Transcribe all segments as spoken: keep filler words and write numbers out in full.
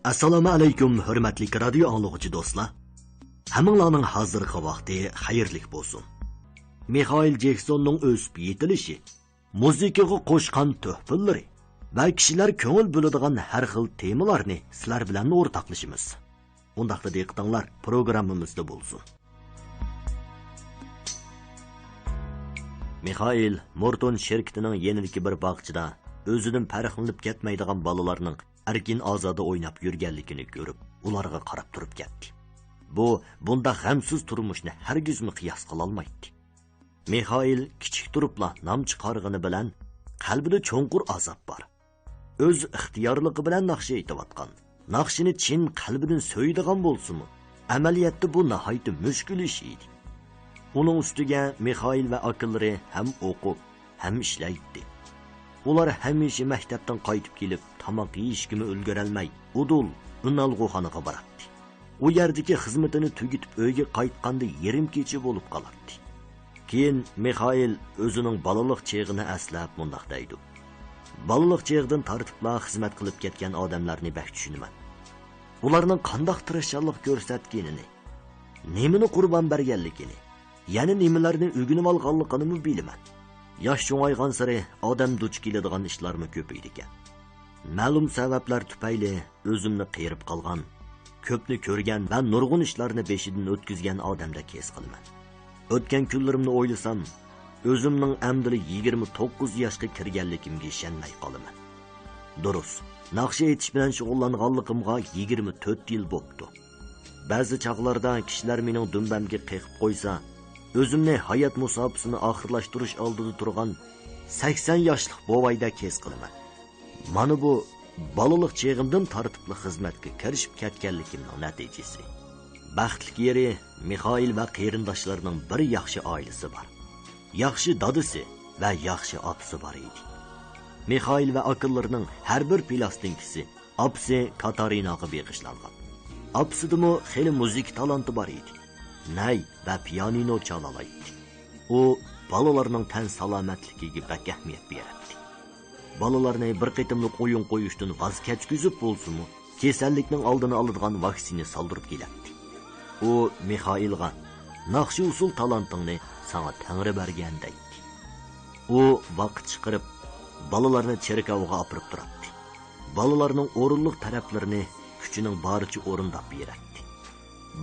ئەسسالامۇ ئەلەيكۇم، ھۆرمەتلىك رادىيو ئاڭلىغۇچى دوستلار. ھەممىڭلارنىڭ ھازىرقى ۋاقتى خەيرلىك بولسۇن. مىخائىل جېكسوننىڭ ئۆسۈپ يېتىلىشى، مۇزىكىغا قوشقان تۆھپىلىرى ۋە كىشىلەر كۆڭۈل بۆلىدىغان ھەر خىل تېمىلارنى سىلەر بىلەن ئورتاقلىشىمىز. ئۇنداقتا دىققىتىڭلار پروگراممىمىزدا بولسۇن. مىخائىل مورتون شىركىتىنىڭ يېنىدىكى بىر باغچىدا ئۆزىدىن پەرقلىنىپ كەتمەيدىغان بالىلارنىڭ ئەركىن ئازادە ئويناپ يۈرگەنلىكىنى كۆرۈپ، ئۇلارغا قاراپ تۇرۇپ كەتتى. بۇ بۇنداق غەمسىز تۇرمۇشنى ھەرگىزمۇ قىياس قىلالمايتتى. مىخائىل كىچىك تۇرۇپلا نام چىقارغىنى بىلەن قەلبىدە چوڭقۇر ئازاب بار. ئۆز ئىختىيارلىقى بىلەن ناخشا ئېيتىۋاتقان، ناخشىنى چىن قەلبىدىن سۆيىدىغان بولسىمۇ، ئەمەلىيەتتە بۇ ناھايىتى مۈشكۈل ئىش ئىدى. ئۇنىڭ ئۈستىگە مىخائىل ۋە ئاكىلىرى ھەم ئوقۇپ، ھەم ئىشلەيتتى. ئۇلار ھەمىشە مەكتەپتىن قايتىپ كېلىپ، تاماق يېيىشكىمۇ ئۈلگۈرەلمەي، ئۇدۇل ئۈنئالغۇخانىغا باراتتى. ئۇ يەردىكى خىزمىتىنى تۈگىتىپ ئۆيگە قايتقاندا يېرىم كېچە بولۇپ قالاتتى. كېيىن مىخائىل ئۆزىنىڭ بالىلىق چېغىنى ئەسلەپ مۇنداق دەيدۇ: «بالىلىق چېغىدىن تارتىپلا خىزمەت قىلىپ كەتكەن ئادەملەرنى بەك چۈشىنىمەن. ئۇلارنىڭ قانداق تىرىشچانلىق كۆرسەتكىنىنى، نېمىنى قۇربان بەرگەنلىكىنى، يەنە نېمىلەرنى ئۆگىنىۋالغانلىقىنىمۇ بىلىمەن. ياش چوڭايغانسېرى ئادەم دۇچ كېلىدىغان ئىشلارمۇ كۆپىيىدىكەن. مەلۇم سەۋەبلەر تۈپەيلى ئۆزۈمنى قېرىپ قالغان، كۆپنى كۆرگەن ۋە نۇرغۇن ئىشلارنى بېشىدىن ئۆتكۈزگەن ئادەمدەك ھېس قىلىمەن. ئۆتكەن كۈنلىرىمنى ئويلىسام، ئۆزۈمنىڭ ئەمدىلا يىگىرمە توققۇز ياشقا كىرگەنلىكىمگە ئىشەنمەي قالىمەن. دۇرۇس، ناخشا ئېيتىش بىلەن شۇغۇللانغانلىقىمغا يىگىرمە تۆت يىل بوپتۇ. بەزى چاغلاردا كىشىلەر مېنىڭ دۈمبەمگە قېقىپ قويسا، ئۆزۈمنى ھايات مۇساپىسىنى ئاخىرلاشتۇرۇش ئالدىدا تۇرغان سەكسەن ياشلىق بوۋايدەك ھېس قىلىمەن. مانا بۇ بالىلىق چېغىمدىن تارتىپلا خىزمەتكە كىرىشىپ كەتكەنلىكىمنىڭ نەتىجىسى. بەختلىك يېرى، مىخائىل ۋە قېرىنداشلىرىنىڭ بىر ياخشى ئائىلىسى بار. ياخشى دادىسى ۋە ياخشى ئاپىسى بار ئىدى. مىخائىل ۋە ئاكىلىرىنىڭ ھەر بىر پىلاستىنكىسى ئاپىسى كاتارىناغا بېغىشلانغان. ئاپىسىدىمۇ خېلى مۇزىكا تالانتى بار ئىدى. نەي ۋە پىيانىنو چالالايتتى. ئۇ بالىلارنىڭ تەن سالامەتلىكىگە بەك ئەھمىيەت بېرەتتى. بالىلارنى بىر قېتىملىق ئويۇن قويۇشتىن ۋاز كەچكۈزۈپ بولسىمۇ، كېسەللىكنىڭ ئالدىنى ئالىدىغان ۋاكسىنا سالدۇرۇپ كېلەتتى. ئۇ مىخائىلغا، «ناخشا ئۇسسۇل تالانتىڭنى ساڭا تەڭرى بەرگەن» دەيتتى. ئۇ ۋاقىت چىقىرىپ، بالىلارنى چېركاۋغا ئاپىرىپ تۇراتتى. بالىلارنىڭ ئورۇنلۇق تەرەپلىرىنى كۈچىنىڭ بارىچە ئورۇنداپ بېرەتتى.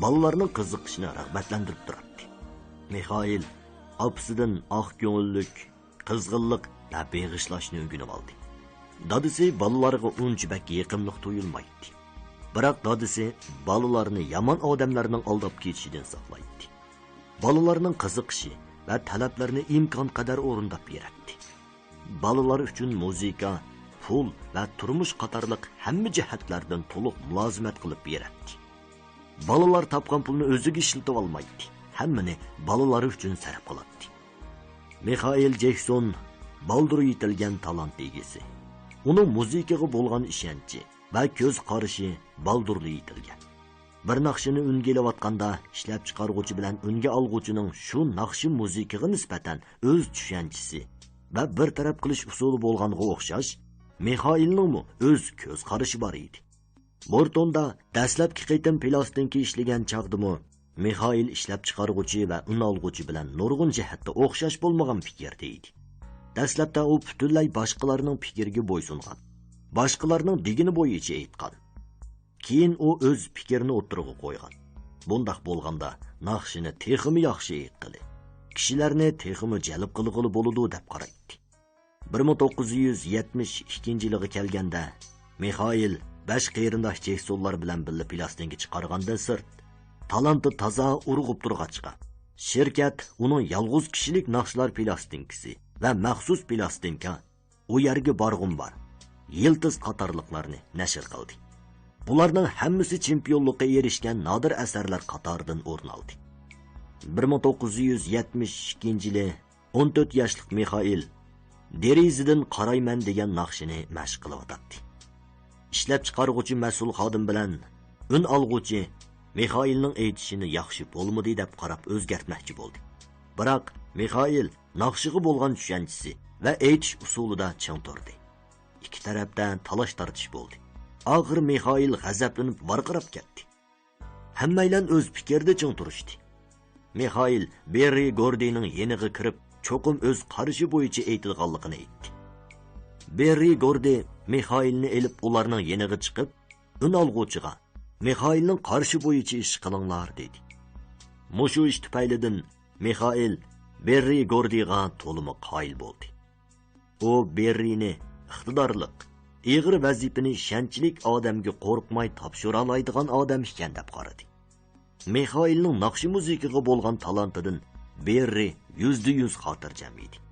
بالىلارنىڭ قىزىقىشىنى رىغبەتلەندۈرۈپ تۇراتتى. مىخائىل ئاپىسىدىن ئاق كۆڭۈللۈك، قىزغىنلىق ۋە بېغىشلاشنى ئۆگىنىۋالدى. دادىسى بالىلارغا ئۇنچە بەك يېقىملىق تۇيۇلمايتتى. بىراق دادىسى بالىلارنى يامان ئادەملەرنىڭ ئالداپ كېتىشىدىن ساقلايتتى. بالىلارنىڭ قىزىقىشى ۋە تەلەپلىرىنى ئىمكانقەدەر ئورۇنداپ بېرەتتى. بالىلار ئۈچۈن مۇزىكا، پۇل ۋە تۇرمۇش قاتارلىق ھەممە جەھەتلەردىن تولۇق مۇلازىمەت قىلىپ بېرەتتى. بالىلار تاپقان پۇلنى ئۆزىگە ئىشلىتىۋالمايتتى، ھەممىنى بالىلار ئۈچۈن سەرپ قىلاتتى. مىخائىل جېكسون بالدۇر يېتىلگەن تالانت ئىگىسى. ئۇنىڭ مۇزىكىغا بولغان ئىشەنچى ۋە كۆز قارىشى بالدۇرلا يېتىلگەن. بىر ناخشىنى ئۈنگە ئېلىۋاتقاندا، ئىشلەپچىقارغۇچى بىلەن ئۈنگە ئالغۇچىنىڭ شۇ ناخشا مۇزىكىغا نىسبەتەن ئۆز چۈشەنچىسى ۋە بىر تەرەپ قىلىش ئۇسۇلى بولغانغا ئوخشاش، مىخائىلنىڭمۇ ئۆز كۆز قارىشى بار ئىدى. مورتوندا دەسلەپكى قېتىم پىلاستىنكا ئىشلىگەن چاغدىمۇ، مىخائىل ئىشلەپچىقارغۇچى ۋە ئۈنئالغۇچى بىلەن نۇرغۇن جەھەتتە ئوخشاش بولمىغان پىكىردە ئىدى. دەسلەپتە ئۇ پۈتۈنلەي باشقىلارنىڭ پىكرىگە بويسۇنغان، باشقىلارنىڭ دېگىنى بويىچە ئېيتقان. كېيىن ئۇ ئۆز پىكرىنى ئوتتۇرىغا قويغان. بۇنداق بولغاندا، ناخشىنى تېخىمۇ ياخشى ئېيتقىلى، كىشىلەرنى تېخىمۇ جەلپ قىلغىلى بولىدۇ، دەپ قارايتتى. بىر مىڭ توققۇز يۈز يەتمىش ئىككىنچى يىلىغا كەلگەندە، مىخائىل بەش قېرىنداش جېكسونلار بىلەن بىللە پىلاستىنكا چىقارغاندىن سىرت، تالانتى تازا ئۇرغۇپ تۇرغاچقا، شىركەت ئۇنىڭ يالغۇز كىشىلىك ناخشىلار پىلاستىنكىسى ۋە مەخسۇس پىلاستىنكا، ئۇ يەرگە بارغۇم بار، يىلتىز قاتارلىقلارنى نەشر قىلدى. بۇلارنىڭ ھەممىسى چېمپىيونلۇققا ئېرىشكەن نادىر ئەسەرلەر قاتارىدىن ئورۇن ئالدى. بىر مىڭ توققۇز يۈز يەتمىش ئىككىنچى يىلى ئون تۆت ياشلىق مىخائىل دېرىزىدىن قارايمەن دېگەن ناخشىنى مەشىق قىلىۋاتاتتى. ئىشلەپچىقارغۇچى مەسئۇل خادىم بىلەن ئۈن ئالغۇچى مىخائىلنىڭ ئېيتىشىنى ياخشى بولمىدى دەپ قاراپ ئۆزگەرتمەكچى بولدى. بىراق مىخائىل ناخشىغا بولغان چۈشەنچىسى ۋە ئېيتىش ئۇسۇلىدا چىڭ تۇردى. ئىككى تەرەپتە تالاش-تارتىش بولدى. ئاخىر مىخائىل غەزەپلىنىپ ۋارقىراپ كەتتى. ھەممەيلەن ئۆز پىكرىدە چىڭ تۇرۇشتى. مىخائىل بېررى گوردىنىڭ يېنىغا كىرىپ، چوقۇم ئۆز قارىشى بويىچە ئېيتىدىغانلىقىنى ئېيتتى. بېررى گوردى مىخائىلنى ئېلىپ ئۇلارنىڭ يېنىغا چىقىپ، ئۈن ئالغۇچىغا، «مىخائىلنىڭ قارىشى بويىچە ئىش قىلىڭلار» دېدى. مۇشۇ ئىش تۈپەيلىدىن مىخائىل بېررى گوردىغا تولىمۇ قايىل بولدى. ئۇ بېررىنى ئىقتىدارلىق، ئېغىر ۋەزىپىنى ئىشەنچلىك ئادەمگە قورقماي تاپشۇرالايدىغان ئادەم ئىكەن دەپ قارىدى. مىخائىلنىڭ ناخشا مۇزىكىغا بولغان تالانتىدىن بېررى يۈزدە يۈز خاتىرجەم ئىدى.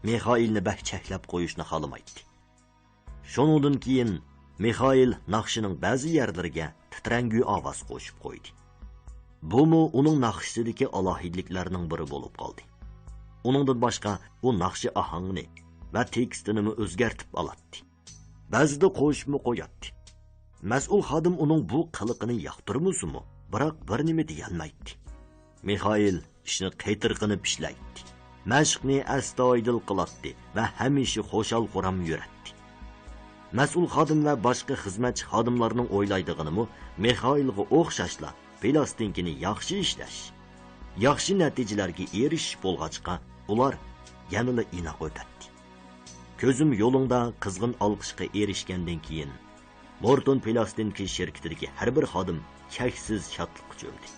مىخائىلنى بەك چەكلەپ قويۇشنى خالىمايتتى. شۇنىڭدىن كېيىن مىخائىل ناخشىنىڭ بەزى يەرلىرىگە تىترەڭگۈ ئاۋاز قوشۇپ قويدى. بۇمۇ ئۇنىڭ ناخشىسىدىكى ئالاھىدىلىكلەرنىڭ بىرى بولۇپ قالدى. ئۇنىڭدىن باشقا، ئۇ ناخشا ئاھاڭىنى ۋە تېكىستىنىمۇ ئۆزگەرتىپ ئالاتتى. بەزىدە قوشۇپمۇ قوياتتى. مەسئۇل خادىم ئۇنىڭ بۇ قىلىقىنى ياقتۇرمىسىمۇ، بىراق بىر نېمە دېيەلمەيتتى. مىخائىل ئىشنى قېتىرقىنىپ ئىشلەيتتى. مەشىقنى ئەستايىدىل قىلاتتى ۋە ھەمىشە خۇشال-خۇرام يۈرەتتى. مەسئۇل خادىم ۋە باشقا خىزمەتچى خادىملارنىڭ ئويلايدىغىنىمۇ مىخائىلغا ئوخشاشلا پىلاستىنكىنى ياخشى ئىشلەش، ياخشى نەتىجىلەرگە ئېرىشىش بولغاچقا، ئۇلار يەنىلا ئىناق ئۆتەتتى. «كۆزۈم يولۇڭدا» قىزغىن ئالقىشقا ئېرىشكەندىن كېيىن، مورتون پىلاستىنكا شىركىتىدىكى ھەر بىر خادىم چەكسىز شادلىققا چۆمدى.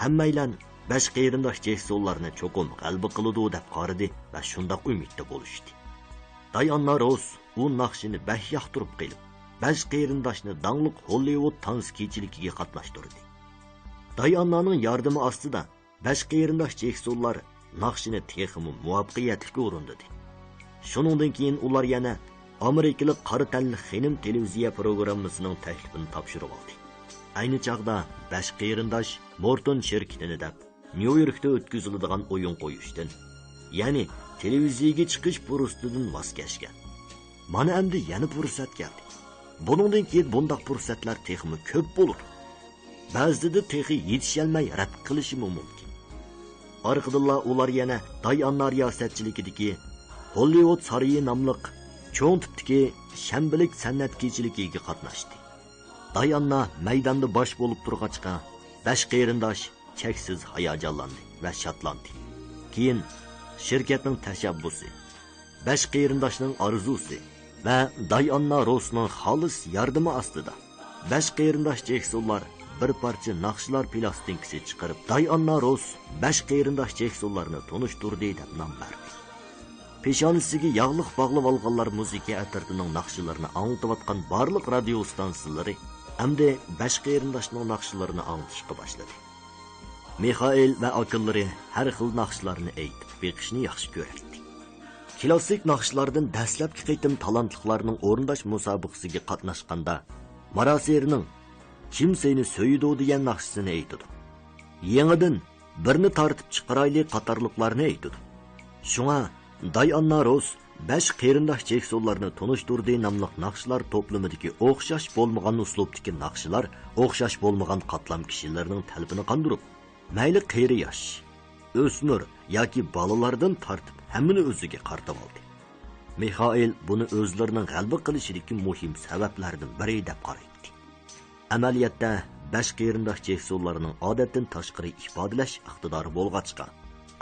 ھەممەيلەن بەش قېرىنداش جېكسونلارنى چوقۇم غەلىبە قىلىدۇ دەپ قارىدى ۋە شۇنداق ئۈمىدتە بولۇشتى. دايئاننا روس ئۇ ناخشىنى بەك ياقتۇرۇپ قېلىپ، بەش قېرىنداشنى داڭلىق ھوللىۋۇد تانس كېچىلىكىگە قاتناشتۇردى. دايئاننانىڭ ياردىمى ئاستىدا بەش قېرىنداش جېكسونلار ناخشىنى تېخىمۇ مۇۋەپپەقىيەتلىك ئورۇندىدى. شۇنىڭدىن كېيىن ئۇلار يەنە ئامېرىكىلىق قارا تەنلىك خېنىم تېلېۋىزىيە پروگراممىسىنىڭ تەكلىپىنى تاپشۇرۇۋالدى. ئەينى چاغدا بەش قېرىنداش مورتون شىركىتىنى دەپ، نيۇ يوركتا ئۆتكۈزۈلىدىغان ئويۇن قويۇشتىن، يەنى تېلېۋىزىيەگە چىقىش پۇرسىتىدىن ۋاز كەچكەن. مانا ئەمدى يەنە پۇرسەت كەلدى. بۇنىڭدىن كېيىن بۇنداق پۇرسەتلەر تېخىمۇ كۆپ بولىدۇ. بەزىدە تېخى يېتىشەلمەي رەت قىلىشىمۇ مۇمكىن. ئارقىدىنلا ئۇلار يەنە دايئاننا رىياسەتچىلىكىدىكى ھوللىۋۇد سارىيى ناملىق چوڭ تىپتىكى شەنبىلىك سەنئەت كېچىلىكىگە قاتناشتى. دايئاننا مەيداندا باش بولۇپ تۇرغاچقا، بەش قېرىنداش چەكسىز ھاياجانلاندى ۋە شادلاندى. كېيىن شىركەتنىڭ تەشەببۇسى، بەش قېرىنداشنىڭ ئارزۇسى ۋە دايئاننا روسنىڭ خالىس ياردىمى ئاستىدا، بەش قېرىنداش جېكسونلار بىر پارچە ناخشىلار پىلاستىنكىسى چىقىرىپ، دايئاننا روس بەش قېرىنداش جېكسونلارنى تونۇشتۇردى دەپ نام بەردى. پېشانىسىگە ياغلىق باغلىۋالغانلار مۇزىكا ئەترىتىنىڭ ناخشىلىرىنى ئاڭلىتىۋاتقان بارلىق رادىيو ئىستانسىلىرى ئەمدى بەش قېرىنداشنىڭ ناخشىلىرىنى ئاڭلىتىشقا باشلىدى. مىخائىل ۋە ئاكىلىرى ھەر خىل ناخشىلارنى ئېيتىپ بېقىشنى ياخشى كۆرەتتى. كلاسسىك ناخشىلاردىن دەسلەپكى قېتىم تالانتلىقلارنىڭ ئورۇنداش مۇسابىقىسىگە قاتناشقاندا، ماراسېرنىڭ «كىم سېنى سۆيىدۇ» دېگەن ناخشىسىنى ئېيتىدۇ. يېڭىدىن «بىرنى تارتىپ چىقىرايلى» قاتارلىقلارنى ئېيتىدۇ. شۇڭا دايئاننا روس بەش قېرىنداش جېكسونلارنى تونۇشتۇردى ناملىق ناخشىلار توپلىمىدىكى ئوخشاش بولمىغان ئۇسلۇبتىكى ناخشىلار ئوخشاش بولمىغان قاتلام كىشىلەرنىڭ تەلىپىنى قاندۇرۇپ، مەيلى قېرى ياش، ئۆسمۈر ياكى بالىلاردىن تارتىپ ھەممىنى ئۆزىگە قارىتىۋالدى. مىخائىل بۇنى ئۆزلىرىنىڭ غەلىبە قىلىشىدىكى مۇھىم سەۋەبلەردىن بىرى دەپ قارايتتى. ئەمەلىيەتتە، بەش قېرىنداش جېكسونلارنىڭ ئادەتتىن تاشقىرى ئىپادىلەش ئىقتىدارى بولغاچقا،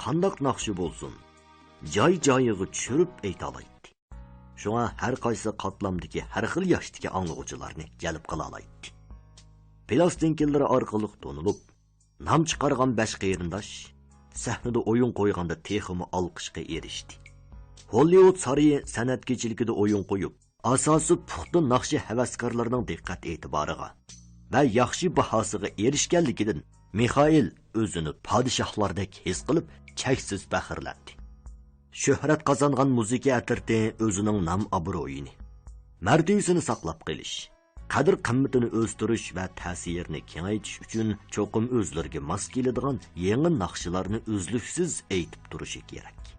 قانداق ناخشا بولسۇن، جاي-جايىغا چۈشۈرۈپ ئېيتالايتتى. شۇڭا ھەر قايسى قاتلامدىكى ھەر خىل ياشتىكى ئاڭلىغۇچىلارنى جەلپ قىلالايتتى. پىلاستىنكىلىرى ئارقىلىق تونۇلۇپ، نام چىقارغان بەش قېرىنداش سەھنىدە ئويۇن قويغاندا تېخىمۇ ئالقىشقا ئېرىشتى. ھوللىۋۇد سارىيى سەنئەت كېچىلىكىدە ئويۇن قويۇپ، ئاساسىي پۇختا ناخشا ھەۋەسكارلىرىنىڭ دىققەت ئېتىبارىغا ۋە ياخشى باھاسىغا ئېرىشكەنلىكىدىن مىخائىل ئۆزىنى پادىشاھلاردەك ھېس قىلىپ، چەكسىز پەخىرلەندى. شۆھرەت قازانغان مۇزىكا ئەترىتى ئۆزىنىڭ نام-ئابرۇيىنى، مەرتىۋىسىنى ساقلاپ قېلىش، قەدىر-قىممىتىنى ئۆستۈرۈش ۋە تەسىرىنى كېڭەيتىش ئۈچۈن چوقۇم ئۆزلىرىگە ماس كېلىدىغان يېڭى ناخشىلارنى ئۈزلۈكسىز ئېيتىپ تۇرۇشى كېرەك.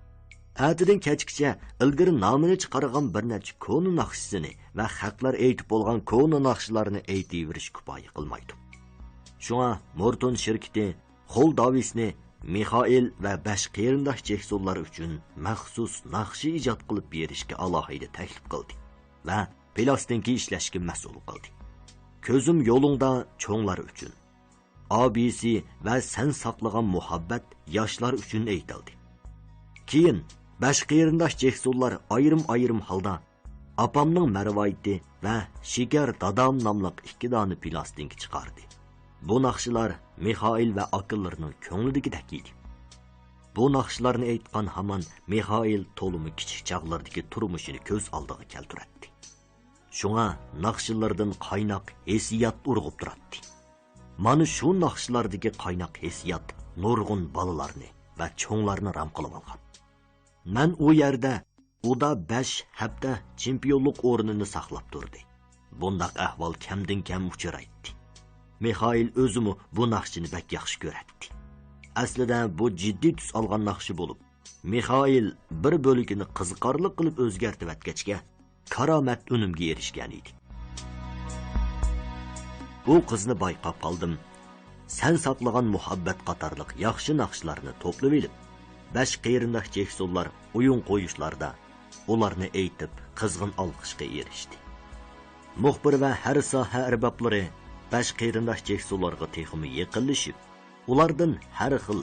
ئەتىدىن كەچكىچە ئىلگىرى نامىنى چىقارغان بىر نەچچە كونا ناخشىسىنى ۋە خەقلەر ئېيتىپ بولغان كونا ناخشىلارنى ئېيتىۋېرىش كۇپايە قىلمايدۇ. شۇڭا مورتون شىركىتى خول داۋىسنى مىخائىل ۋە بەش قېرىنداش جېكسونلار ئۈچۈن مەخسۇس ناخشا ئىجاد قىلىپ بېرىشكە ئالاھىدە تەكلىپ قىلدى ۋە پىلاستىنكا ئىشلەشكە مەسئۇل قىلدى. كۆزۈم يولۇڭدا چوڭلار ئۈچۈن، ئا بى سى ۋە سەن ساقلىغان مۇھەببەت ياشلار ئۈچۈن ئېيتىلدى. كېيىن بەش قېرىنداش جېكسونلار ئايرىم-ئايرىم ھالدا ئاپامنىڭ مەرۋايىتى ۋە شېكەر دادام ناملىق ئىككى دانە پىلاستىنكا چىقاردى. بۇ ناخشىلار مىخائىل ۋە ئاكىلىرىنىڭ كۆڭلىدىكىدەك ئىدى. بۇ ناخشىلارنى ئېيتقان ھامان مىخائىل تولىمۇ كىچىك چاغلىرىدىكى تۇرمۇشىنى كۆز ئالدىغا كەلتۈرەتتى. شۇڭا ناخشىلىرىدىن قايناق ھېسسىيات ئۇرغۇپ تۇراتتى. مانا شۇ ناخشىلاردىكى قايناق ھېسسىيات نۇرغۇن بالىلارنى ۋە چوڭلارنى رام قىلىۋالغان. مەن ئۇ يەردە ئۇدا بەش ھەپتە چېمپىيونلۇق ئورنىنى ساقلاپ تۇردى. بۇنداق ئەھۋال كەمدىن كەم ئۇچرايتتى. مىخائىل ئۆزىمۇ بۇ ناخشىنى بەك ياخشى كۆرەتتى. ئەسلىدە بۇ جىددىي تۈس ئالغان ناخشا بولۇپ، مىخائىل بىر بۆلىكىنى قىزىقارلىق قىلىپ ئۆزگەرتىۋەتكەچكە، كارامەت ئۈنۈمگە ئېرىشكەن ئىدى. ئۇ قىزنى بايقاپ قالدىم. سەن ساقلىغان مۇھەببەت قاتارلىق ياخشى ناخشىلارنى توپلىۋېلىپ، بەش قېرىنداش جېكسونلار ئويۇن قويۇشلاردا ئۇلارنى ئېيتىپ، قىزغىن ئالقىشقا ئېرىشتى. مۇخبىر ۋە ھەر ساھە ئەربابلىرى بەش قېرىنداش جېكسونلارغا تېخىمۇ يېقىنلىشىپ، ئۇلاردىن ھەر خىل،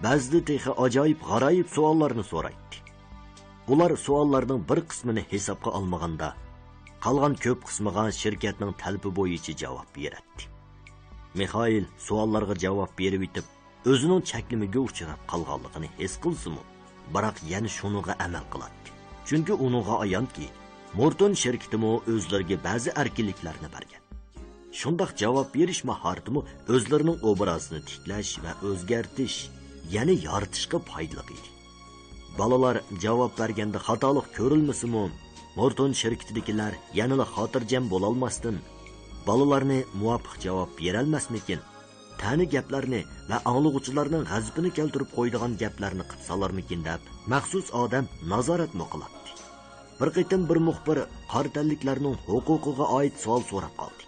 بەزىدە تېخى ئاجايىپ-غارايىپ سوئاللارنى سورايتتى. ئۇلار سوئاللارنىڭ بىر قىسمىنى ھېسابقا ئالمىغاندا، قالغان كۆپ قىسمىغا شىركەتنىڭ تەلىپى بويىچە جاۋاب بېرەتتى. مىخائىل سوئاللارغا جاۋاب بېرىۋېتىپ، ئۆزىنىڭ چەكلىمىگە ئۇچراپ قالغانلىقىنى ھېس قىلسىمۇ، بىراق يەنە شۇنىڭغا ئەمەل قىلاتتى. چۈنكى ئۇنىڭغا ئايانكى، مورتون شىركىتىمۇ ئۆزلىرىگە بەزى ئەركىنلىكلەرنى بەرگەن. شۇنداق جاۋاب بېرىش ماھارىتىمۇ ئۆزلىرىنىڭ ئوبرازىنى تىكلەش ۋە ئۆزگەرتىش، يەنى يارىتىشقا پايدىلىق ئىدى. بالىلار جاۋاب بەرگەندە خاتالىق كۆرۈلمىسىمۇ، مورتون شىركىتىدىكىلەر يەنىلا خاتىرجەم بولالماستىن، بالىلارنى مۇۋاپىق جاۋاب بېرەلمەسمىكىن، تەنە گەپلەرنى ۋە ئاڭلىغۇچىلارنىڭ غەزىپىنى كەلتۈرۈپ قويىدىغان گەپلەرنى قىپ سالارمىكىن دەپ، مەخسۇس ئادەم نازارەتمۇ قىلاتتى. بىر قېتىم بىر مۇخبىر قارا تەنلىكلەرنىڭ ھوقۇقىغا ئائىت سوئال سوراپ قالدى.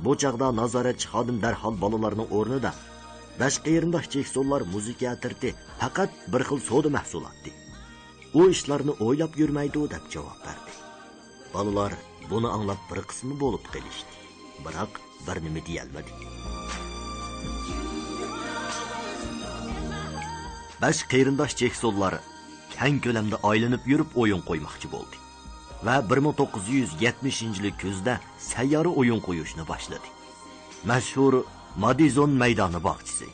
بۇ چاغدا نازارەتچى خادىم دەرھال بالىلارنىڭ ئورنىدا، بەش قېرىنداش جېكسونلار مۇزىكا ئەترىتى پەقەت بىر خىل سودا مەھسۇلاتى، ئۇ ئىشلارنى ئويلاپ يۈرمەيدۇ، دەپ جاۋاب بەردى. بالىلار بۇنى ئاڭلاپ بىر قىسمى بولۇپ قېلىشتى، بىراق بىر نېمە دېيەلمىدى. بەش قېرىنداش جېكسونلار كەڭ كۆلەمدە ئايلىنىپ يۈرۈپ ئويۇن قويماقچى بولدى ۋە بىر مىڭ توققۇز يۈز يەتمىشىنچى يىلى كۈزدە سەييارە ئويۇن قويۇشنى باشلىدى. مەشھۇر مادىزون مەيدانى باغچىسى،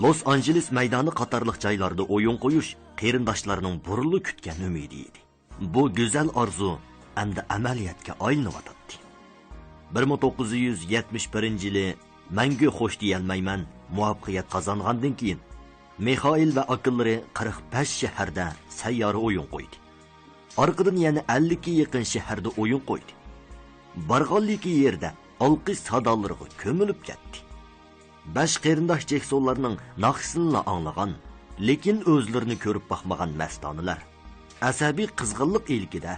لوس ئانژېلېس مەيدانى قاتارلىق جايلاردا ئويۇن قويۇش قېرىنداشلارنىڭ بۇرۇنلا كۈتكەن ئۈمىدى ئىدى. بۇ گۈزەل ئارزۇ ئەمدى ئەمەلىيەتكە ئايلىنىۋاتاتتى. بىر مىڭ توققۇز يۈز يەتمىش بىرىنچى يىلى مەڭگۈ خوش دېيەلمەيمەن مۇۋەپپەقىيەت قازانغاندىن كېيىن، مىخائىل ۋە ئاكىلىرى قىرىق بەش شەھەردە سەييارە ئويۇن قويدى. ئارقىدىن يەنە ئەللىككە يېقىن شەھەردە ئويۇن قويدى. بارغانلىكى يېرىدە ئالقىش سادالىرىغا كۆمۈلۈپ كەتتى. بەش قېرىنداش جېكسونلارنىڭ ناخشىسىنىلا ئاڭلىغان، لېكىن ئۆزلىرىنى كۆرۈپ باقمىغان مەستانىلەر ئەسەبىي قىزغىنلىق ئىلكىدە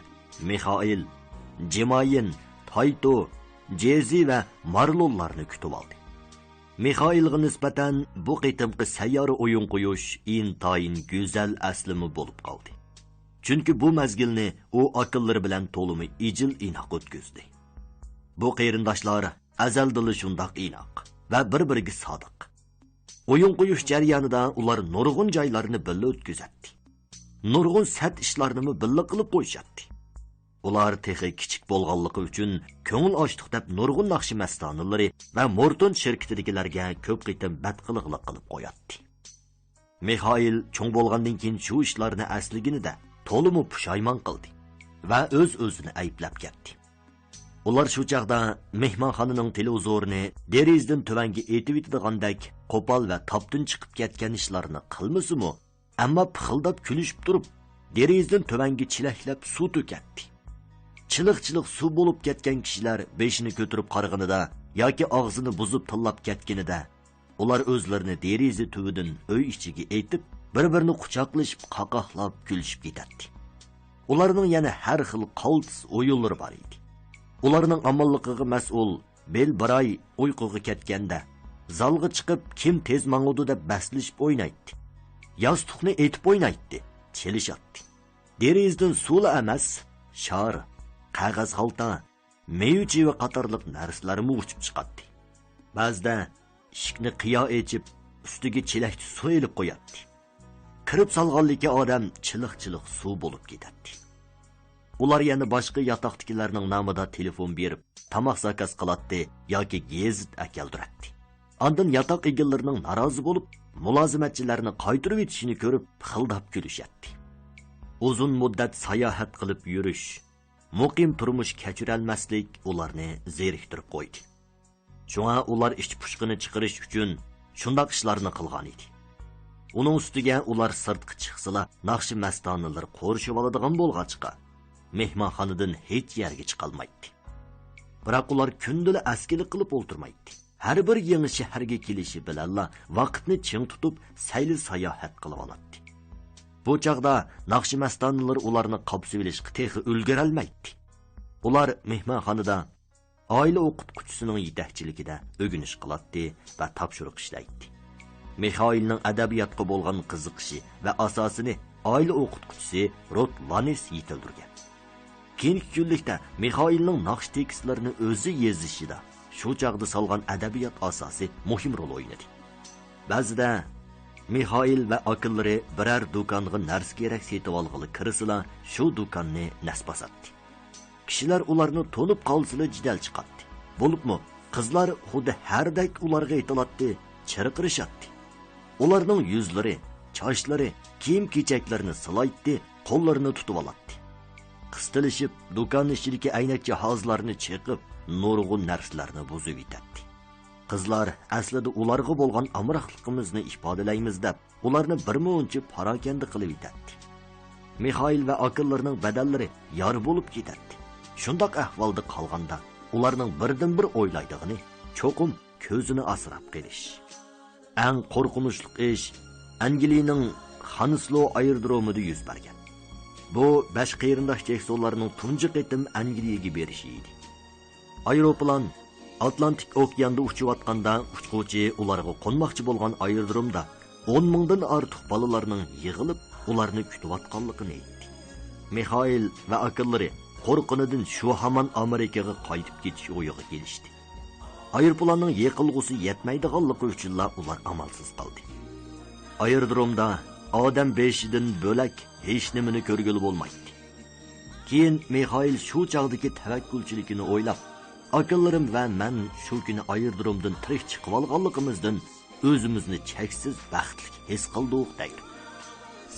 مىخائىل، جېمايىن، تايتو، جېزى ۋە مارلونلارنى كۈتۈۋالدى. مىخائىلغا نىسبەتەن بۇ قېتىمقى سەييارە ئويۇن قويۇش ئىنتايىن گۈزەل ئەسلىمە بولۇپ قالدى. چۈنكى بۇ مەزگىلنى ئۇ ئاكىلىرى بىلەن تولىمۇ ئىجىل-ئىناق ئۆتكۈزدى. بۇ قېرىنداشلار ئەزەلدىنلا شۇنداق ئىناق ۋە بىر-بىرىگە سادىق. ئويۇن قويۇش جەريانىدا ئۇلار نۇرغۇن جايلارنى بىللە ئۆتكۈزەتتى. نۇرغۇن سەت ئىشلارنىمۇ بىللە قىلىپ قويۇشاتتى. ئۇلار تېخى كىچىك بولغانلىقى ئۈچۈن كۆڭۈل ئاچتۇق دەپ نۇرغۇن ناخشا مەستانىلىرى ۋە مورتون شىركىتىدىكىلەرگە كۆپ قېتىم بەتقىلىقلىق قىلىپ قوياتتى. مىخائىل چوڭ بولغاندىن كېيىن شۇ ئىشلارنى ئەسلىگىنىدە تولىمۇ پۇشايمان قىلدى ۋە ئۆز-ئۆزىنى ئەيىبلەپ كەتتى. ئۇلار شۇ چاغدا مېھمانخانىنىڭ تېلېۋىزورىنى دېرىزىدىن تۆۋەنگە ئېتىۋېتىدىغاندەك قوپال ۋە تاپتىن چىقىپ كەتكەن ئىشلارنى قىلمىسىمۇ، ئەمما پىخىلداپ كۈلۈشۈپ تۇرۇپ، دېرىزىدىن تۆۋەنگە چىلەكلەپ سۇ تۆكەتتى. چىلىق-چىلىق سۇ بولۇپ كەتكەن كىشىلەر بېشىنى كۆتۈرۈپ قارىغىنىدا ياكى ئاغزىنى بۇزۇپ تىللاپ كەتكىنىدە، ئۇلار ئۆزلىرىنى دېرىزە تۈۋىدىن ئۆي ئىچىگە ئېتىپ، بىر-بىرىنى قۇچاقلىشىپ قاقاقلاپ كۈلۈشۈپ كېتەتتى. ئۇلارنىڭ يەنە ھەر خىل قالتىس ئويۇنلىرى بار ئىدى. ئۇلارنىڭ ئامانلىقىغا مەسئۇل بىل براي ئۇيقۇغا كەتكەندە، زالغا چىقىپ، كىم تېز ماڭىدۇ دەپ بەسلىشىپ ئوينايتتى. ياستۇقنى ئېتىپ ئوينايتتى، چېلىشاتتى. دېرىزىدىن سۇلا ئەمەس، شار، قەغەز خالتا، مېۋە-چېۋە قاتارلىق نەرسىلەرمۇ ئۇچۇپ چىقاتتى. بەزىدە ئىشىكنى قىيا ئېچىپ، ئۈستىگە چېلەكتە سۇ ئېلىپ قوياتتى. كىرىپ سالغانلىكى ئادەم چىلىق-چىلىق سۇ بولۇپ كېتەتتى. ئۇلار يەنە باشقا ياتاقتىكىلەرنىڭ نامىدا تېلېفون بېرىپ، تاماق زاكاز قىلاتتى ياكى گېزىت ئەكەلدۈرەتتى. ئاندىن ياتاق ئىگىلىرىنىڭ نارازى بولۇپ، مۇلازىمەتچىلەرنى قايتۇرۇۋېتىشىنى كۆرۈپ، پىخىلداپ كۈلۈشەتتى. ئۇزۇن مۇددەت ساياھەت قىلىپ يۈرۈش، مۇقىم تۇرمۇش كەچۈرەلمەسلىك ئۇلارنى زېرىكتۈرۈپ قويدى. شۇڭا ئۇلار ئىچ پۇشقىنى چىقىرىش ئۈچۈن شۇنداق ئىشلارنى قىلغان ئىدى. ئۇنىڭ ئۈستىگە ئۇلار سىرتقا چىقسىلا، ناخشا مەستانىلىرى قورشىۋالىدىغان بولغاچقا، مېھمانخانىدىن ھېچ يەرگە چىقالمايتتى. بىراق ئۇلار كۈندىلا ئەسكىلىك قىلىپ ئولتۇرمايتتى. ھەر بىر يېڭى شەھەرگە كېلىشى بىلەنلا ۋاقىتنى چىڭ تۇتۇپ، سەيلە ساياھەت قىلىۋالاتتى. بۇ چاغدا ناخشا مەستانىلىرى ئۇلارنى قاپسىۋېلىشقا تېخى ئۈلگۈرەلمەيتتى. ئۇلار مېھمانخانىدا ئائىلە ئوقۇتقۇچىسىنىڭ يېتەكچىلىكىدە ئۆگىنىش قىلاتتى ۋە تاپشۇرۇق ئىشلەيتتى. مىخائىلنىڭ ئەدەبىياتقا بولغان قىزىقىشى ۋە ئاساسىنى ئائىلە ئوقۇتقۇچىسى رود ۋاننېس يېتىلدۈرگەن. كېيىنكى كۈنلۈكتە مىخائىلنىڭ ناخشا تېكىستلىرىنى ئۆزى يېزىشىدا شۇ چاغدا سالغان ئەدەبىيات ئاساسى مۇھىم رول ئوينىدى. بەزىدە مىخائىل ۋە ئاكىلىرى بىرەر دۇكانغا نەرسە-كېرەك سېتىۋالغىلى كىرسىلا، شۇ دۇكاننى نەس باساتتى. كىشىلەر ئۇلارنى تونۇپ قالسىلا جېدەل چىقاتتى. بولۇپمۇ قىزلار خۇددى ھەردەك ئۇلارغا ئېتىلاتتى، چىرقىرىشاتتى. ئۇلارنىڭ يۈزلىرى، چاچلىرى، كىيىم-كېچەكلىرىنى سىلايتتى، قوللىرىنى تۇتۇۋالاتتى. قىستىلىشىپ، دۇكان ئىچىدىكى ئەينەك جاھازلارنى چېقىپ، نۇرغۇن نەرسىلەرنى بۇزۇۋېتەتتى. قىزلار ئەسلىدە ئۇلارغا بولغان ئامراقلىقىمىزنى ئىپادىلەيمىز دەپ، ئۇلارنى بىرمۇنچە پاراكەندە قىلىۋېتەتتى. مىخائىل ۋە ئاكىلىرىنىڭ بەدەنلىرى يارا بولۇپ كېتەتتى. شۇنداق ئەھۋالدا قالغاندا، ئۇلارنىڭ بىردىنبىر ئويلايدىغىنى چوقۇم كۆزىنى ئاسراپ قېلىش. ئەڭ قورقۇنچلۇق ئىش ئەنگلىيىنىڭ خانسلو ئايرودرومىدا يۈز بەرگەن. بۇ بەش قېرىنداش جېكسونلارنىڭ تۇنجى قېتىم ئەنگلىيىگە بېرىشى ئىدى. ئايروپىلان ئاتلانتىك ئوكياندا ئۇچۇۋاتقاندا، ئۇچقۇچى ئۇلارغا قونماقچى بولغان ئايرودرومدا ئون مىڭدىن ئارتۇق بالىلارنىڭ يىغىلىپ، ئۇلارنى كۈتۈۋاتقانلىقىنى ئېيتتى. مىخائىل ۋە ئاكىلىرى قورققىنىدىن شۇ ھامان ئامېرىكىغا قايتىپ كېتىش ئويىغا كېلىشتى. ئايروپىلاننىڭ يېقىلغۇسى يەتمەيدىغانلىقى ئۈچۈنلا ئۇلار ئامالسىز قالدى. ئايرودرومدا ئادەم بېشىدىن بۆلەك ھېچنېمىنى كۆرگىلى بولمايتتى. كېيىن مىخائىل شۇ چاغدىكى تەۋەككۈلچىلىكىنى ئويلاپ، ئاكىلىرىم ۋە مەن شۇ كۈنى ئايرودرومدىن تىرىك چىقىۋالغانلىقىمىزدىن ئۆزىمىزنى چەكسىز بەختلىك ھېس قىلدۇق، دەيدۇ.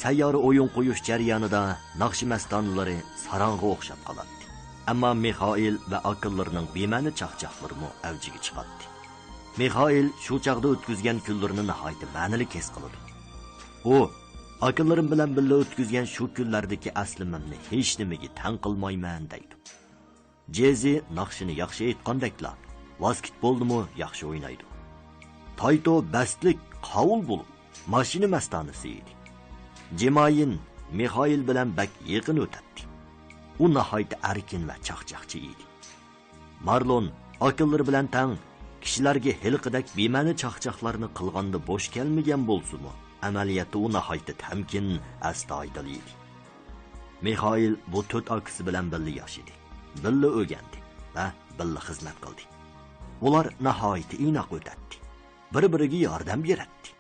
سەييارە ئويۇن قويۇش جەريانىدا ناخشا مەستانىلىرى ساراڭغا ئوخشاپ قالاتتى. ئەمما مىخائىل ۋە ئاكىلىرىنىڭ بىمەنە چاقچاقلىرىمۇ ئەۋجىگە چىقاتتى. مىخائىل شۇ چاغدا ئۆتكۈزگەن كۈنلىرىنى ناھايىتى مەنىلىك ھېس قىلىدۇ. ئۇ، ئاكىلىرىم بىلەن بىللە ئۆتكۈزگەن شۇ كۈنلەردىكى ئەسلىمەمنى ھېچنېمىگە تەڭ قىلمايمەن، دەيدۇ. جېزى ناخشىنى ياخشى ئېيتقاندەكلا، ۋاسكېتبولنىمۇ ياخشى ئوينايدۇ. تايتو بەستلىك قاۋۇل بولۇپ، ماشىنا مەستانىسى ئىدى. جېمايىن مىخائىل بىلەن بەك يېقىن ئۆتەتتى. ئۇ ناھايىتى ئەركىن ۋە چاقچاقچى ئىدى. مارلون ئاكىلىرى بىلەن تەڭ كىشىلەرگە ھېلىقىدەك بىمەنە چاقچاقلارنى قىلغاندا بوش كەلمىگەن بولسىمۇ، ئەمەلىيەتتە ئۇ ناھايىتى تەمكىن، ئەستايىدىل ئىدى. مىخائىل بۇ تۆت ئاكىسى بىلەن بىللە ياشىدى، بىللە ئۆگەندى ۋە بىللە خىزمەت قىلدى. ئۇلار ناھايىتى ئىناق ئۆتەتتى. بىر-بىرىگە ياردەم بېرەتتى.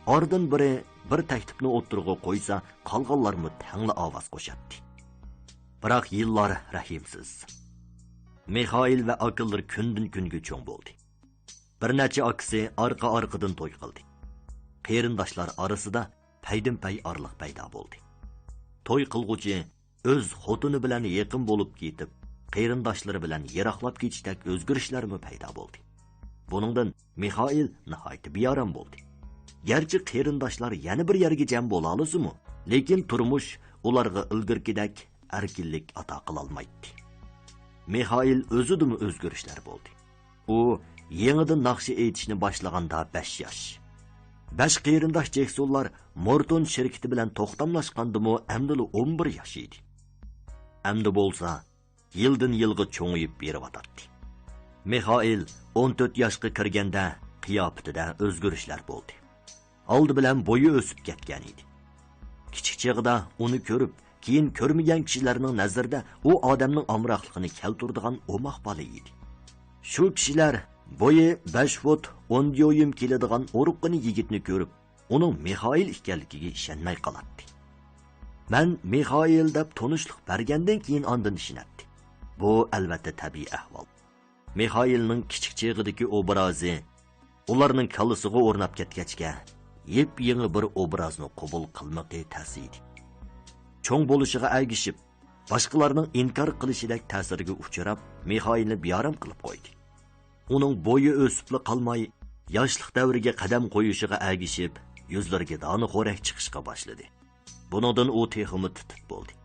ئارىدىن بىرى بىر تەكلىپنى ئوتتۇرىغا قويسا، قالغانلارمۇ تەڭلا ئاۋاز قوشاتتى. بىراق يىللار رەھىمسىز. مىخائىل ۋە ئاكىلىرى كۈندىن-كۈنگە چوڭ بولدى. بىر نەچچە ئاكىسى ئارقا-ئارقىدىن توي قىلدى. قېرىنداشلار ئارىسىدا پەيدىنپەي ئارىلىق پەيدا بولدى. توي قىلغۇچى ئۆز خوتۇنى بىلەن يېقىن بولۇپ كېتىپ، قېرىنداشلىرى بىلەن يىراقلاپ كېتىشتەك ئۆزگىرىشلەرمۇ پەيدا بولدى. بۇنىڭدىن مىخائىل ناھايىتى بىئارام بولدى. گەرچە قېرىنداشلار يەنە بىر يەرگە جەم بولالىسىمۇ، لېكىن تۇرمۇش ئۇلارغا ئىلگىرىكىدەك ئەركىنلىك ئاتا قىلالمايتتى. مىخائىل ئۆزىدىمۇ ئۆزگىرىشلەر بولدى. ئۇ يېڭىدىن ناخشا ئېيتىشنى باشلىغاندا بەش ياش. بەش قېرىنداش جېكسونلار مورتون شىركىتى بىلەن توختاملاشقاندىمۇ ئەمدىلا ئون بىر ياش ئىدى. ئەمدى بولسا يىلدىن يىلغا چوڭىيىپ بېرىۋاتاتتى. مىخائىل ئون تۆت ياشقا كىرگەندە قىياپىتىدە ئۆزگىرىشلەر بولدى. ئالدى بىلەن بويى ئۆسۈپ كەتكەن ئىدى. كىچىك چېغىدا ئۇنى كۆرۈپ، كېيىن كۆرمىگەن كىشىلەرنىڭ نەزىرىدە ئۇ ئادەمنىڭ ئامراقلىقىنى كەلتۈرىدىغان ئوماق بالا ئىدى. شۇ كىشىلەر بويى بەش فۇت ئون ديۇيم كېلىدىغان ئورۇققىنە يىگىتنى كۆرۈپ، ئۇنىڭ مىخائىل ئىكەنلىكىگە ئىشەنمەي قالاتتى. مەن مىخائىل دەپ تونۇشلۇق بەرگەندىن كېيىن ئاندىن ئىشىنەتتى. بۇ، ئەلۋەتتە، تەبىئىي ئەھۋال. مىخائىلنىڭ كىچىك چېغىدىكى ئوبرازى ئۇلارنىڭ كاللىسىغا ئورناپ كەتكەچكە، يېپيېڭى بىر ئوبرازنى قوبۇل قىلمىقى تەس ئىدى. چوڭ بولۇشىغا ئەگىشىپ، باشقىلارنىڭ ئىنكار قىلىشىدەك تەسىرگە ئۇچراپ، مىخائىلنى بىئارام قىلىپ قويدى. ئۇنىڭ بويى ئۆسۈپلا قالماي، ياشلىق دەۋرىگە قەدەم قويۇشىغا ئەگىشىپ، يۈزلىرىگە دانىخورەك چىقىشقا باشلىدى. بۇنىڭدىن ئۇ تېخىمۇ تىت-تىت بولدى.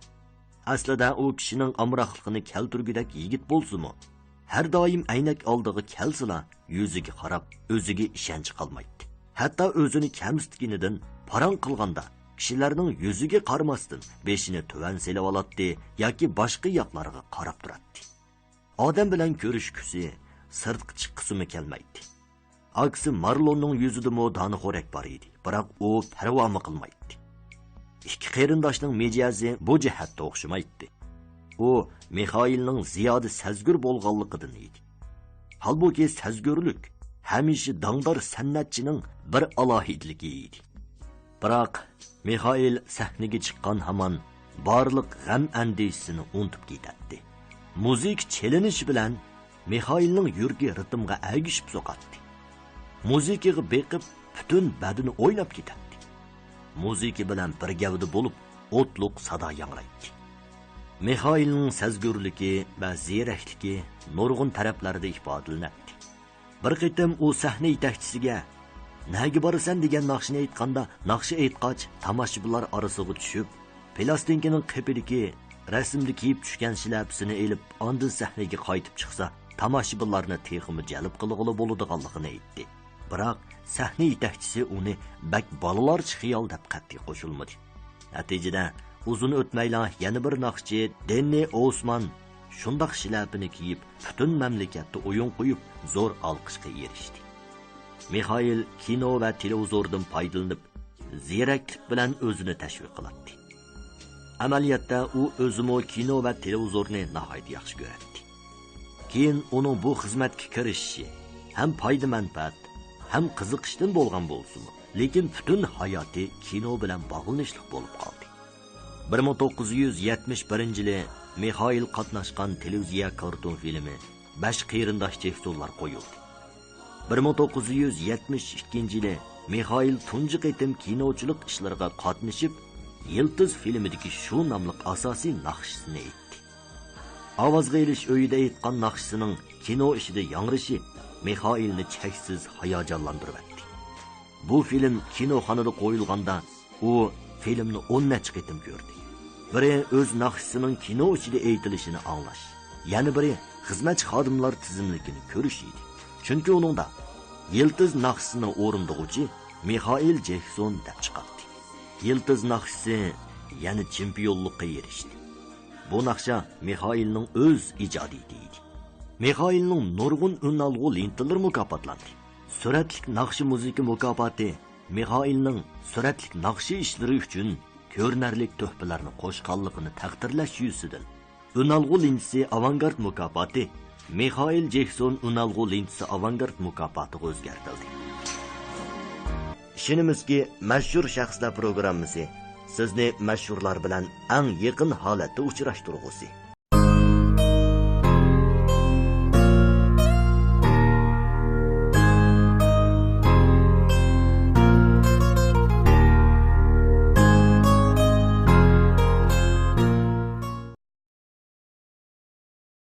ئەسلىدە ئۇ كىشىنىڭ ئامراقلىقىنى كەلتۈرگۈدەك يىگىت بولسىمۇ، ھەر دائىم ئەينەك ئالدىغا كەلسىلا، يۈزىگە قاراپ، ئۆزىگە ئىشەنچى قالمايتتى. ھەتتا ئۆزىنى كەمسىتكىنىدىن پاراڭ قىلغاندا، كىشىلەرنىڭ يۈزىگە قارىماستىن، بېشىنى تۆۋەن سېلىۋالاتتى ياكى باشقا ياقلارغا قاراپ تۇراتتى. ئادەم بىلەن كۆرۈشكۈسى، سىرتقا چىققۇسىمۇ كەلمەيتتى. ئاكىسى مارلوننىڭ يۈزىدىمۇ دانىخورەك بار ئىدى، بىراق ئۇ پەرۋامۇ قىلمايتتى. ئىككى قېرىنداشنىڭ مىجەزى بۇ جەھەتتە ئوخشىمايتتى. ئۇ مىخائىلنىڭ زىيادە سەزگۈر بولغانلىقىدىن ئىدى. ھالبۇكى، سەزگۈرلۈك ھەمىشە داڭدار سەنئەتچىنىڭ بىر ئالاھىدىلىكى ئىدى. بىراق مىخائىل سەھنىگە چىققان ھامان بارلىق غەم-ئەندىشىسىنى ئۇنتۇپ كېتەتتى. مۇزىكا چېلىنىشى بىلەن مىخائىلنىڭ يۈرىكى رىتىمغا ئەگىشىپ سوقاتتى. مۇزىكىغا بېقىپ، پۈتۈن بەدىنى ئويناپ كېتەتتى. مۇزىكا بىلەن بىر گەۋدە بولۇپ، ئوتلۇق سادا ياڭرايتتى. مىخائىلنىڭ سەزگۈرلۈكى ۋە زېرەكلىكى نۇرغۇن تەرەپلەردە ئىپادىلىنەتتى. بىر قېتىم ئۇ سەھنە يېتەكچىسىگە «نەگە بارىسەن؟» دېگەن ناخشىنى ئېيتقاندا، ناخشا ئېيتقاچ تاماشىبىنلار ئارىسىغا چۈشۈپ، پىلاستىنكىنىڭ قېپىدىكى رەسىمدە كىيىپ چۈشكەن شىلەپىسىنى ئېلىپ، ئاندىن سەھنىگە قايتىپ چىقسا، تاماشىبىنلارنى تېخىمۇ جەلپ قىلغىلى بولىدىغانلىقىنى ئېيتتى. بىراق سەھنە يېتەكچىسى ئۇنى بەك بالىلارچە خىيال دەپ قەتئىي قوشۇلمىدى. نەتىجىدە، ئۇزۇن ئۆتمەيلا يەنە بىر ناخشىچى دېننى ئوسمان شۇنداق شىلەپىنى كىيىپ، پۈتۈن مەملىكەتتە ئويۇن قويۇپ، زور ئالقىشقا ئېرىشتى. مىخائىل كىنو ۋە تېلېۋىزوردىن پايدىلىنىپ، زېرەكلىك بىلەن ئۆزىنى تەشۋىق قىلاتتى. ئەمەلىيەتتە، ئۇ ئۆزىمۇ كىنو ۋە تېلېۋىزورنى ناھايىتى ياخشى كۆرەتتى. كېيىن ئۇنىڭ بۇ خىزمەتكە كىرىشىشى ھەم پايدا-مەنپەئەت، ھەم قىزىقىشتىن بولغان بولسىمۇ، لېكىن پۈتۈن ھاياتى كىنو بىلەن باغلىنىشلىق بولۇپ قالدى. بىر مىڭ توققۇز يۈز يەتمىش بىرىنچى يىلى مىخائىل قاتناشقان تېلېۋىزىيە كارتون فىلىمى بەش قېرىنداش جېكسونلار قويۇلدى. بىر مىڭ توققۇز يۈز يەتمىش ئىككىنچى يىلى مىخائىل تۇنجى قېتىم كىنوچىلىق ئىشلىرىغا قاتنىشىپ، يىلتىز فىلىمىدىكى شۇ ناملىق ئاساسىي ناخشىسىنى ئېيتتى. ئاۋازغا ئېلىش ئۆيىدە ئېيتقان ناخشىسىنىڭ كىنو ئىچىدە ياڭرىشى مىخائىلنى چەكسىز ھاياجانلاندۇرۇۋەتتى. بۇ فىلىم كىنوخانىدا قويۇلغاندا، ئۇ فىلىمنى ئون نەچچە قېتىم كۆردى. بىرى ئۆز ناخشىسىنىڭ كىنو ئىچىدە ئېيتىلىشىنى ئاڭلاش، يەنە بىرى خىزمەتچى خادىملار تىزىملىكىنى كۆرۈش ئىدى. چۈنكى ئۇنىڭدا يىلتىز ناخشىسىنى ئورۇندىغۇچى مىخائىل جېكسون دەپ چىقاتتى. يىلتىز ناخشىسى يەنە چېمپىيونلۇققا ئېرىشتى. بۇ ناخشا مىخائىلنىڭ ئۆز ئىجادىيىتى ئىدى. مىخائىلنىڭ نۇرغۇن ئۈنئالغۇ لېنتىلىرى مۇكاپاتلاندى. سۈرەتلىك ناخشا مۇزىكا مۇكاپاتى مىخائىلنىڭ سۈرەتلىك ناخشا ئىشلىرى ئۈچۈن كۆرۈنەرلىك تۆھپىلەرنى قوشقانلىقىنى تەقدىرلەش يۈزىسىدىن، ئۈنئالغۇ لېنتىسى ئاۋانگارد مۇكاپاتى مىخائىل جېكسون ئۈنئالغۇ لېنتىسى ئاۋانگارد مۇكاپاتىغا ئۆزگەرتىلدى. ئىشىنىمىزكى، مەشھۇر شەخسلەر پروگراممىسى سىزنى مەشھۇرلار بىلەن ئەڭ يېقىن ھالەتتە ئۇچراشتۇرغۇسى.